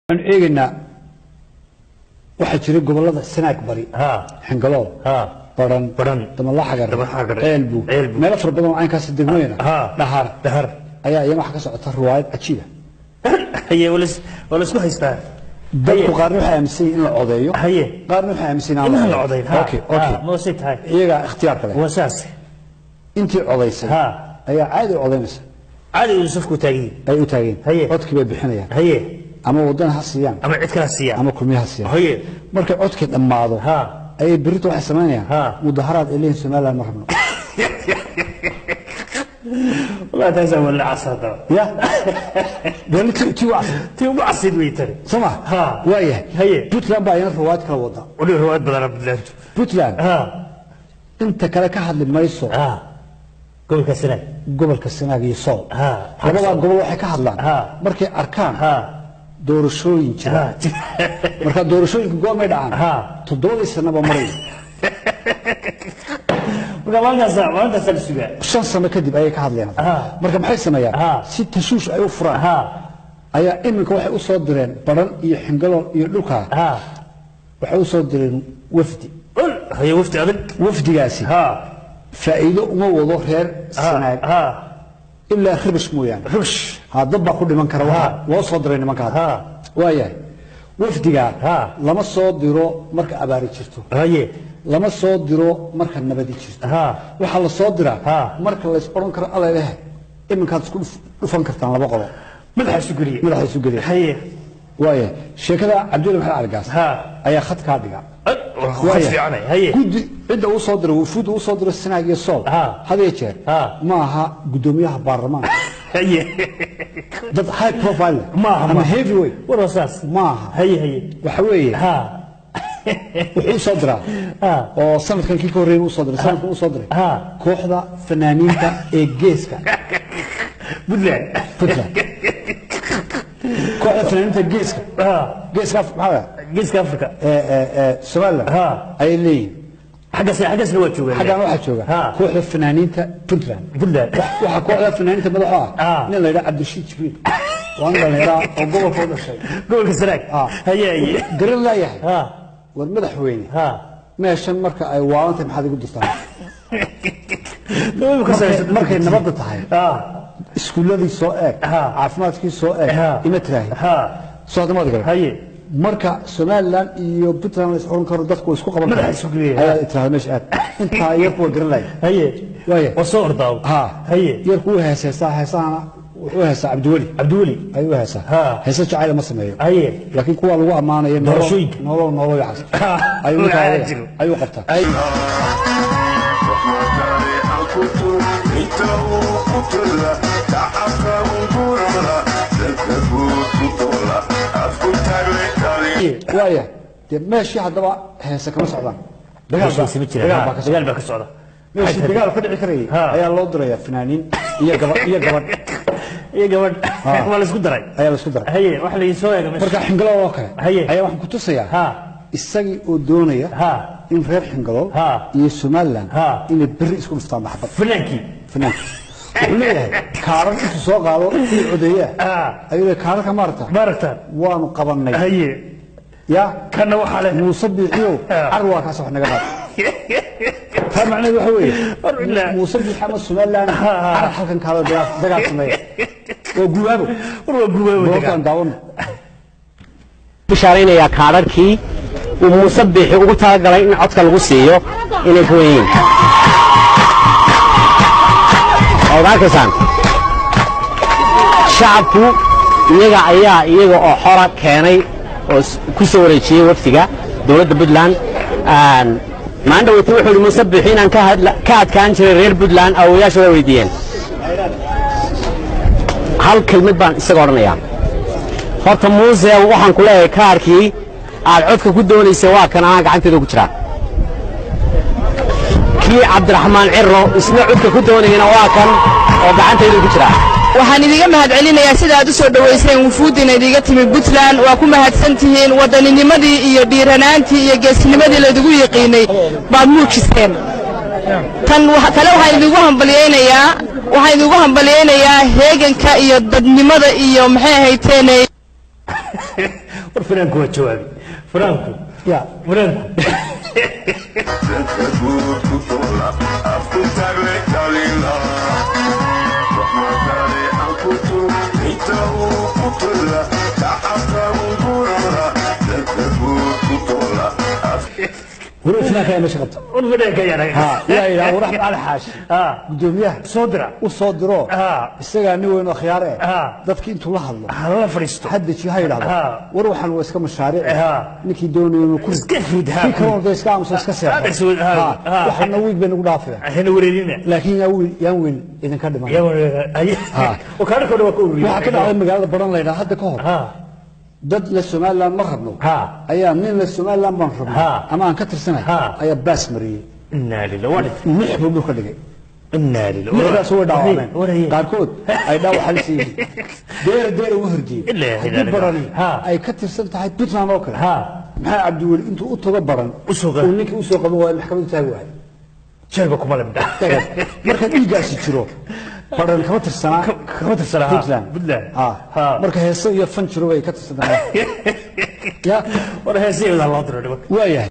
Waxaanu eegaynaa waxaa jiray gobolada Sanaag Bari, Xingalool, Baran, Baran, Damalaxagar, Damalaxagar, Ceelbu, Ceelbu, meelo fara badan oo caynkaas degmooyina, Dhahar, Dhahar ayaa iyana waxaa ka socota riwaayad cajiiba. Haye, waa la isku haystaa. Dadku qaarna waxay aaminsan yihiin in la codeeyo, Haye. qaarna waxay aaminsan yihiin inaan la codayn. Okay, okay. Ma wasay tahay? Iyagaa ikhtiyaarka leh. Waa saas. Intii codaysay ayaa caadi u codaynaysa. Caadi uu safku taagan yahay. Ay u taageen. Haye. Codkii bay bixinayaan. Haye. Ama wadan ha siiyaan ama cid kala siiyaan ama kulmiye ha siiyaan. Haye. Markay codkii dhammaado ayay berrito waxay samaynayaan mudaharaad ay leeyihin Somaliland ma rabno. Wallahi taasaa waa la cas haddaba. Ya wali ti waa tii ugu casid wey tani. Soo ma? Waayahay. Haye. Puntland baa iyana riwaayad kala wada. Wali riwaayad badana Puntland. Puntland inta kale ka hadli mayso. Gobolka Sanaag. Gobolka Sanaag iyo Sool, labadaa gobol waxay ka hadlaan markay arkaan doorashooyin jira. Marka doorashooyinka goormay dhacaan? 7dii sanaba maray. Marka maalintaasaa la sugaa. 5 sano kadib ayay ka hadlayaan. Marka maxay sameeyaan? Si tashuush ay u furaan ayaa iminka waxay u soo direen Baran iyo Xingalool iyo dhulkaa, waxay u soo direen wafdi. Ul haye, wafdi adag. Wafdigaasi faa'iido uma wado reer Sanaag ilaa ribish mooyaane. Rush. Ha, dad baa ku dhiman kara waxa loo soo diray nimanka hadda. Waayahay, wafdigaa lama soo diro marka abaari jirto, haye, lama soo diro marka nabadi jirto. Waxaa la soo diraa marka lays odhan karo alalehe iminkaad isku dhufan kartaan laba qolo. Madaxa isu geliye. Madaxa isu geliya. Haye. Waaya, sheekada Cabdulli Maxamed Caligaas ayaa khadkaa dhiga. Waa khad fiicanay. Haye. Guddi cidda uu soo diro, wufuudda uu soo diro Sanaag iyo Sool, had iyo jeer ma aha guddoomiyaha baarlamaanka, haye, dad high profile leh Maaha, ama maaha. heavyweight war waa saas. Ma aha. Haye, haye. Waxa weeye wuxuu soo diraa oo sanadkan kii ka horreeyay uu soo diray, sanadkan uu soo diray kooxda fanaaniinta ee geeska Puntland. Puntland, kooxda fanaaniinta geeska, geeska maxaa la Geeska Africa. Ee Somaliland ayay leeyihiin. Xaggaasna waa joogaan. Xaggan waxaa jooga kooxda fanaaniinta Puntland. Puntland. Waxaa kooxda fanaaniinta madaxu ah nin la yidhaha Cabdirashiid Jibriil, waa nin dhallinyaraa oo gobolka u dhashay. Gobolka Sanaag. Haye, haye. Garan laayahay. War madaxweyne, meeshan marka ay waalantahay maxaad igu dirtaan? Markay nabadda tahay iskuulladii soo eeg, caafimaadkii soo eeg, ima tiraahi soo hadda maad garan. Haye. Marka Somaliland iyo Puntland la is oran karo dadku way isku qaban Madaxa karaan isu geliya. ayaa tirahda meesha aad intaa yarku waa garan laaya. Haye. Waaya. Waa soo ordaaw. Haye. Yarku wuu heeseystaa, heesahana wuxuu heesaa Cabdiweli. Cabdiweli. Ayuu heesaa. Heese jacayl ma sameeyo, haye, laakiin kuwa lagu ammaanayo Doorashooyinka. nolol nolol yaxas ayuu Magaca ninkaa jiro. ayuu qabtaa. Waaya, dee meeshii haddaba heese kama socdaan, dagaal Heshiis ma jiraan. dagaal baa ka socda. Dagaal baa ka socda. Meeshii dagaal ka dhici karayay ayaa loo dirayaa fanaaniin iyo gabadh iyo gabadh. Iyo gabadh. Waa la isku daray. Ayaa la isku daray. Haye, waxa la soo eega meesha. Marka Xingalool oo kale Haye. ayaa waxaan ku tusayaa isagii oo doonaya in reer Xingalool iyo Somaliland inay berri isku dhuftaan maxabad. Fanaankii. Fanaanka wuxuu leeyahay kaarar intuu soo qaado inuu codeeyaa ayuu leeyahay kaararka maarata maaragtaan waanu qabannay. Haye. Ya kana waxaa leh Muuse Biixiyow, car waa kaas wax naga qaad. Taa macnaheedu waxa weeye War bilaa. Muuse Biixi ama Somaliland car halkan kaalo dagaal dagaal sameeya, waa gubaabo. War waa gubaabo dagaal. Goobtaan daawano. Bishaaraynayaa kaadharkii uu Muuse Biixi ugu talagalay in codka lagu siiyo inay ku yihiin. Waad arkaysaan, shacabku iyaga ayaa iyaga oo xora keenay oo ku soo wareejiyey wafdiga dowladda Puntland. Maalin dhaweyta wuxuu yidhi Muuse Biixi inaan ka adkaan jiray reer Puntland, awowayaasha waa weydiiyeen. Hal kelmad baan isaga odhanayaa. Horta Muuse, waxaan ku leeyahay kaarkii aad codka ku doonaysay waa kan anaa gacanteeda ku jiraa. Kii Cabdiraxmaan Ciro isna codka ku doonayana waa kan oo gacantayda ku jiraa. Waxaan idiga mahadcelinayaa sida aad u soo dhowayseen wufuuddina idiga timi Puntland. Waa ku mahadsan tihiin. Waddaninimadii iyo dhiiranaantii iyo geesinimadii laydigu yiqiinay baad muujiseen. Tan kale waxaan idigu hambalyaynayaa heeganka iyo dadnimada iyo maxay ahayteen. War fanaanku waa jawaabi fanaanku. Ya. Fanaanku. Weli fanaanka ayaa meesha qabta. War fanaanka ayaa naga. Ha, yaa yidhaha war Axmed Cali Xaashi gudoomiyaha soo dira u soo diro, isagaa nin weyn oo khiyaare eh, dadki intuu la hadlo hala fadhiisto, ha dejiyo, ha yidhahdo war waxaan waa iska mashaariic, ninkii doonayo inuu ku iska rid, kii kalena dee iska aamuso, iska seexo. Waxana wiig bay nagu dhaafaya. Hana wareerina. Laakiin yaa wiil, yaan wiil idinka dhiman. Yaa wareer oo kaana kordha waa ka ururiyay. Waxaa ka dhacday magaalada Baran la yidhaha hadda ka hor, dad le Somaliland ma rabno ayaa nin le Somaliland baan rabno ama aan ka tirsanahay ayaa baas mariyey. Inaa lillahi waa dhintay. Lix buu dhulka dhigay. Inaa lillahi. Lixdaas way dhaawacmeen. Waraye. Qaarkood ay dhaawac halis yihiin, deera deera ugu hordiyey. Ilaahi haddii ilaaliga. Barani ay ka tirsan tahay Puntland oo kale, maxaa Cabdiweli intuu u tago Baran uu ninkii usoo qaban waayo, maxkamaddu taagi waayo? Jeelba kuma limda. Marka dhiiggaasi jiro, Baran kama tirsanaa. Kama tirsanaa, ha. Puntland. Puntland. Ha. Marka heese iyo fan jiro way ka tirsanaa ya. War heese loo diro nimanka. Waayahay.